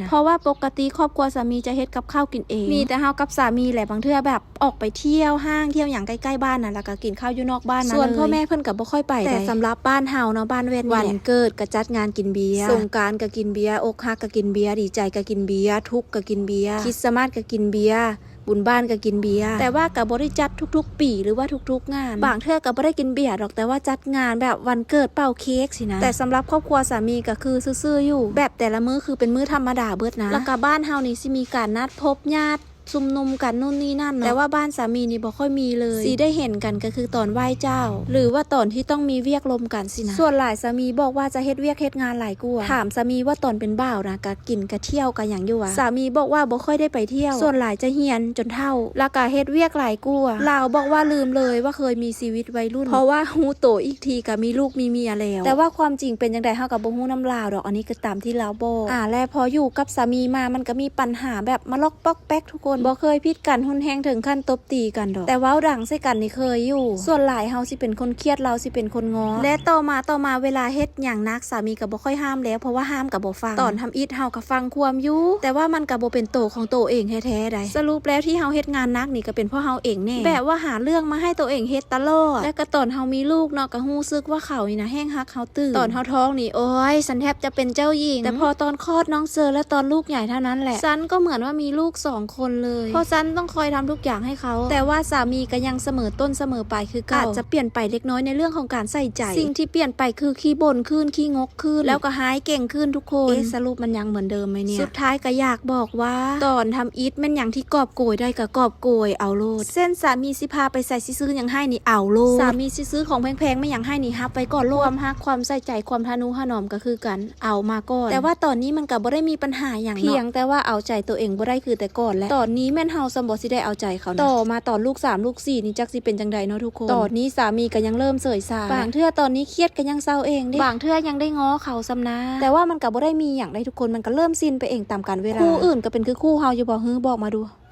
ນະ ເພາະວ່າປົກກະຕິຄອບຄົວສາມີຈະເຮັດກັບເຂົ້າກິນເອງ ມີແຕ່ເຮົາກັບສາມີແຫຼະ ບາງເທື່ອແບບອອກໄປທ່ຽວຫ້າງທ່ຽວຫຍັງໃກ້ໆບ້ານນະ ແລ້ວກໍກິນເຂົ້າຢູ່ນອກບ້ານນະ ສ່ວນພໍ່ແມ່ເພິ່ນກໍບໍ່ຄ່ອຍໄປໃດ ແຕ່ສຳລັບບ້ານເຮົາເນາະ ບ້ານແວ່ນນີ້ແຫຼະ ວັນເກີດກໍຈັດງານກິນເບຍ ສົງການກໍກິນເບຍ ອົກຫັກກໍກິນເບຍ ດີໃຈກໍກິນເບຍ ທຸກກໍກິນເບຍ ຄຣິສຕະມາດກໍກິນເບຍ ບຸນບ້ານກໍກິນເບຍ ແຕ່ວ່າກໍບໍ່ໄດ້ຈັດທຸກໆປີ ຫຼືວ່າທຸກໆງານ ບາງເທື່ອກໍບໍ່ໄດ້ກິນເບຍດອກ ແຕ່ວ່າຈັດງານແບບວັນເກີດເປົ່າເຄ້ກຊີ້ນະ ແຕ່ສຳລັບຄອບຄົວສາມີກໍຄືຊື່ໆຢູ່ ແບບແຕ່ລະມື້ຄືເປັນມື້ທຳມະດາເບິດນະ ແລ້ວກໍບ້ານເຮົານີ້ຊິມີການນັດພົບຍາດຊຸມນຸມກັນນູ່ນນີ້ນັ້ນເນາະ ແຕ່ວ່າບ້ານສາມີນີ້ບໍ່ຄ່ອຍມີເລີຍ ຊິໄດ້ເຫັນກັນກໍຄືຕອນໄຫວ້ເຈົ້າ ຫຼືວ່າຕອນທີ່ຕ້ອງມີວຽກລົມກັນຊີ້ນະ ສ່ວນຫຼາຍສາມີບອກວ່າຈະເຮັດວຽກເຮັດງານຫຼາຍ ກວ່າ ຖາມສາມີວ່າຕອນເປັນບ່າວນະ ກະກິນກະທ່ຽວກະຫຍັງຢູ່ຫວາ? ສາມີບອກວ່າບໍ່ຄ່ອຍໄດ້ໄປທ່ຽວ ສ່ວນຫຼາຍຈະຮຽນຈົນເຖົ້າ ແລ້ວກະເຮັດວຽກຫຼາຍກວ່າ ລາວບອກວ່າລືມເລີຍວ່າເຄີຍມີຊີວິດໄວລຸ້ນ ເພາະວ່າຮູ້ໂຕອີກທີກະມີລູກມີເມຍແລ້ວ ແຕ່ວ່າຄວາມຈິງເປັນຈັ່ງໃດເຮົາກະບໍ່ຮູ້ນຳລາວດອກ ອັນນີ້ກະຕາມທີ່ລາວບອກ ອາ ແລະພໍຢູ່ກັບສາມີມາມັນກະມີປັນຫາແບບມາລັອກປອກແປັກ ທຸກຄົນ ບໍ່ເຄີຍຜິດກັນຮຸນແຮງເຖິງຂັ້ນຕົບຕີກັນດອກ ແຕ່ເວົ້າດັງໃສ່ກັນນີ້ເຄີຍຢູ່ ສ່ວນຫຼາຍເຮົາຊິເປັນຄົນຄຽດ ລາວຊິເປັນຄົນງໍ ແລະຕໍ່ມາ ຕໍ່ມາເວລາເຮັດຫຍັງໜັກ ສາມີກໍບໍ່ຄ່ອຍຫ້າມແລ້ວ ເພາະວ່າຫ້າມກໍບໍ່ຟັງ ຕອນທຳອິດເຮົາກໍຟັງຄວາມຢູ່ ແຕ່ວ່າມັນກໍບໍ່ເປັນໂຕຂອງໂຕເອງແທ້ໆໃດ ສະຫຼຸບແລ້ວທີ່ເຮົາເຮັດງານໜັກນີ້ກໍເປັນເພາະເຮົາເອງແນ່ ແບບວ່າຫາເລື່ອງມາໃຫ້ໂຕເອງເຮັດຕະຫຼອດ ແລະກໍຕອນເຮົາມີລູກເນາະ ກໍຮູ້ສຶກວ່າເຂົານີ້ນະແຮງຮັກເຮົາຕື່ມ ຕອນເຮົາທ້ອງນີ້ ໂອ້ຍ ສັນແທບຈະເປັນເຈົ້າຍິງ ແຕ່ພໍຕອນຄອດນ້ອງເຊີແລະຕອນລູກໃຫຍ່ເທົ່ານັ້ນແຫຼະ ສັນກໍເໝືອນວ່າມີລູກສອງ ຄົນເລີຍ ເພາະສັນຕ້ອງຄອຍທຳທຸກຢ່າງໃຫ້ເຂົາ ແຕ່ວ່າສາມີກໍຍັງສະເໝີຕົ້ນສະເໝີປາຍຄືເກົ່າ ອາດຈະປ່ຽນໄປເລັກນ້ອຍໃນເລື່ອງຂອງການໃສ່ໃຈ ສິ່ງທີ່ປ່ຽນໄປຄືຂີ້ບົ່ນຂຶ້ນ ຂີ້ງົກຂຶ້ນ ແລ້ວກໍຮ້າຍເກັ່ງຂຶ້ນທຸກຄົນ ເອະ ສະຫຼຸບມັນຍັງເໝືອນເດີມໄໝເນ່ຍ? ສຸດທ້າຍກໍຢາກບອກວ່າ ຕອນທຳອິດແມ່ນຫຍັງທີ່ກອບໂກຍໄດ້ກໍກອບໂກຍເອົາໂລດ ເຊັ່ນ ສາມີຊິພາໄປໃສ ຊິຊື້ຫຍັງໃຫ້ນີ້ເອົາໂລດ ສາມີຊິຊື້ຂອງແພງໆມາຫຍັງໃຫ້ນີ້ຮັບໄວ້ກ່ອນໂລດ ຄວາມຮັກ ຄວາມໃສ່ໃຈ ຄວາມທະນຸຖະໜອມກໍຄືກັນ ເອົາມາກ່ອນ ແຕ່ວ່າຕອນນີ້ມັນກໍບໍ່ໄດ້ມີປັນຫາຫຍັງເນາະ ພຽງແຕ່ວ່າເອົາໃຈໂຕເອງບໍ່ໄດ້ຄືແຕ່ກ່ອນແຫຼະ ຕອນນີ້ແມ່ນເຮົາຊ່ຳບໍ່ຊິໄດ້ເອົາໃຈເຂົານະ ຕໍ່ມາຕອນລູກສາມລູກສີ່ນີ້ຈັກຊິເປັນຈັ່ງໃດເນາະທຸກຄົນ ຕອນນີ້ສາມີກໍຍັງເລີ່ມເສີຍຊາ ບາງເທື່ອຕອນນີ້ຄຽດກໍຍັງເຊົາເອງເດ້ ບາງເທື່ອຍັງໄດ້ງໍເຂົາຊ້ຳນາ ແຕ່ວ່າມັນກໍບໍ່ໄດ້ມີຫຍັງໃດທຸກຄົນ ມັນກໍເລີ່ມຊິນໄປເອງຕາມການເວລາ ຄູ່ອື່ນກໍເປັນຄືຄູ່ເຮົາຢູ່ບໍ່? ຮື ບອກມາດູ.